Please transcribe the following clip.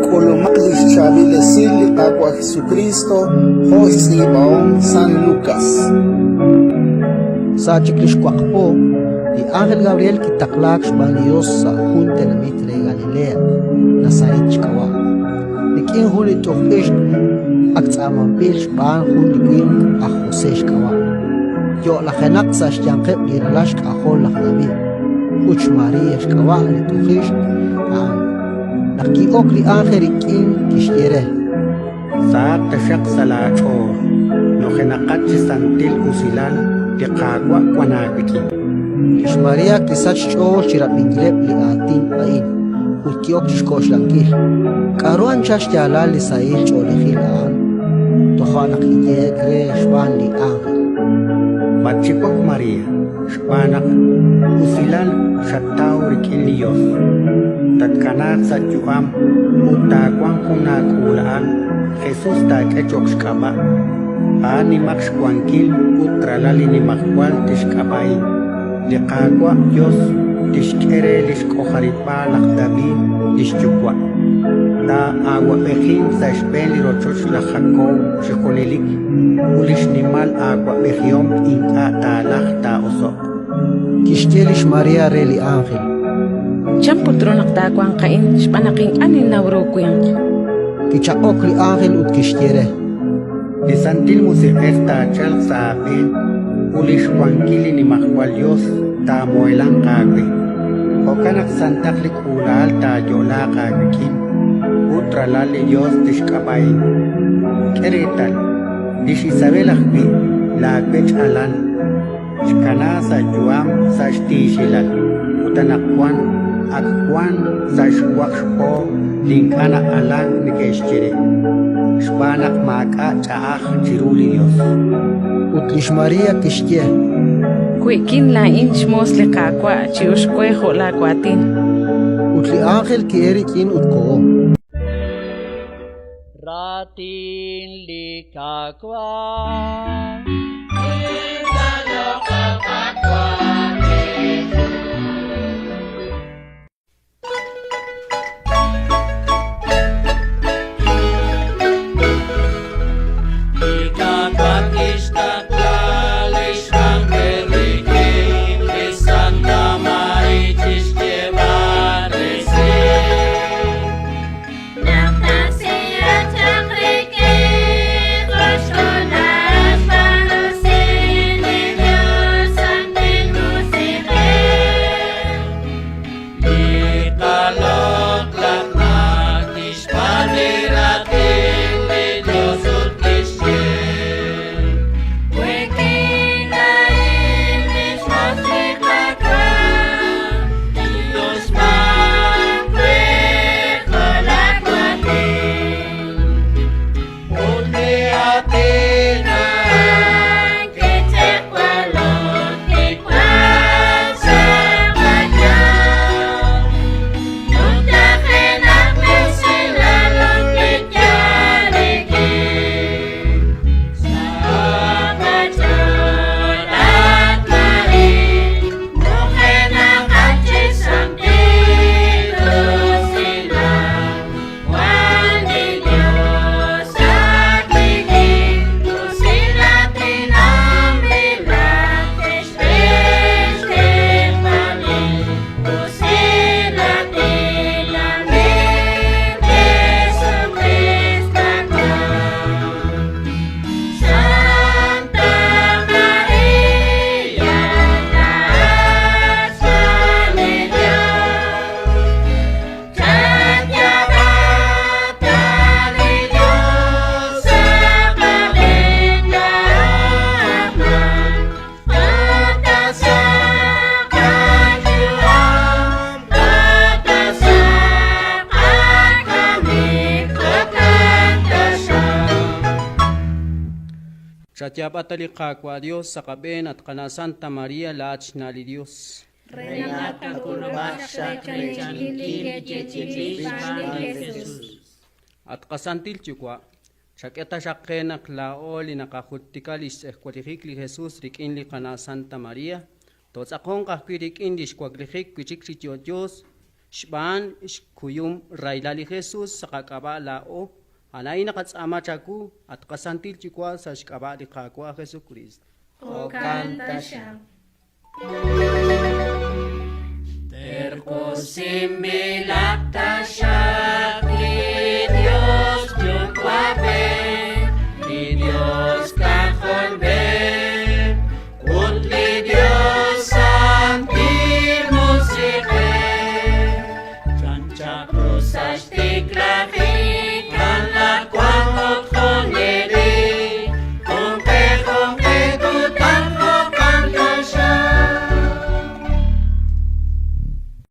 K'ulumaq li xchaab'il esil li Qaawa' Jesukriist jo' xtz'iib'ahom San Lukas. Sa' chik li xwaq po, li ánjel Gabriel kitaqlaak xb'aan li Yos sa' jun tenamit re Galilea, Nazaret xk'ab'a', rik'in jun li t'uq ixq ak tz'aamanb'il xb'aan jun li winq aj José xk'ab'a', yo'lajenaq sa' xyanqeb' li ralal xk'ajol laj David, ut xMaria xk'ab'a' li t'uqixq a'an. Naq ki'ok li ánjel rik'in, kixye re: Sahaq taxaq sa' laach'ool, nujenaqat chi santil usilal, li Qaawa' wank aawik'in. Lix María kisachk xch'ool chi rab'inkileb' li aatin a'in ut ki'ok chi xk'oxlankil: K'aru anchal xyaalal li sahil ch'oolejil a'an? Toja' naq kiyehe'k re xb'aan li ánjel: Matxiwak, María, xb'aan naq usilal xataw rik'in li Yos. Tatkanaaq sa' yu'am ut taawanq jun aak'uula'al, Jesus taak'e cho'q xk'ab'a'. A'an nimaq xwankil ut Ralal li Nimajwal tixk'ab'a'i. Li Qaawa' Yos tixk'e re li xk'ojarib'aal laj David li xyuwa'. Taa'awab'ejinq sa' xb'een li rochoch laj Jakob chi junelik, ut li xnimal aawab'ejihom ink'a' taalajq taa'oso'q. Kixye lix María re li ánjel: Chan put ru naq taawanq a'in xb'aan naq ink'a' ninnaw ru winq? Kichaq'ok li ánjel ut kixye re: Li Santil Musiq'ej taachalq sa' aab'een ut li xwankil li Nimajwal Yos taamuhelanq aawe. Jo'kan naq santaq li k'uula'al taayo'laaq aawik'in ut Ralal li Yos tixk'ab'a'in. K'e reetal, lix Isabel ajwi', laawech alal, xkanaak sa' yu'am sa' xtiixilal, ut anaqwan ak wank sa' xwaq xpo li ink'a' na'alank neke'xye re, xb'aan naq maak'a' ch'a'aj chiru li Yos. Ut lix María kixye: We'kin laa'in xmoos li Qaawa', chi'uxq we jo' laawaatin. Ut li ánjel ki'elk rik'in ut koho. Raatin li Qaawa'. Chayaab'a ta li Qaawa' Dios sa' qab'een, at Qana' Santa María, laa'at xna' li Dios. Re naq tqak'ulub'a xaq reechaninkil li yeechi'inb'il xb'aan li Jesus. At qaSantil Yuwa', chak'e taxaq qe naq laa'o li naqajultika lix tz'ejwalejik li Jesus rik'in li Qana' Santa María, tootz'aqonq ajwi' rik'in lix waklijik wi' chik chi yo'yo. Xb'aan xkuyum rahilal li Jesus sa' qak'ab'a' laa'o, a'an a'in naqatz'aama chawu, at qaSantil Yuwa' sa' xk'ab'a' li Qaawa' Jesukriist. Jo'kan taxaq. Terqosinb'ilaq.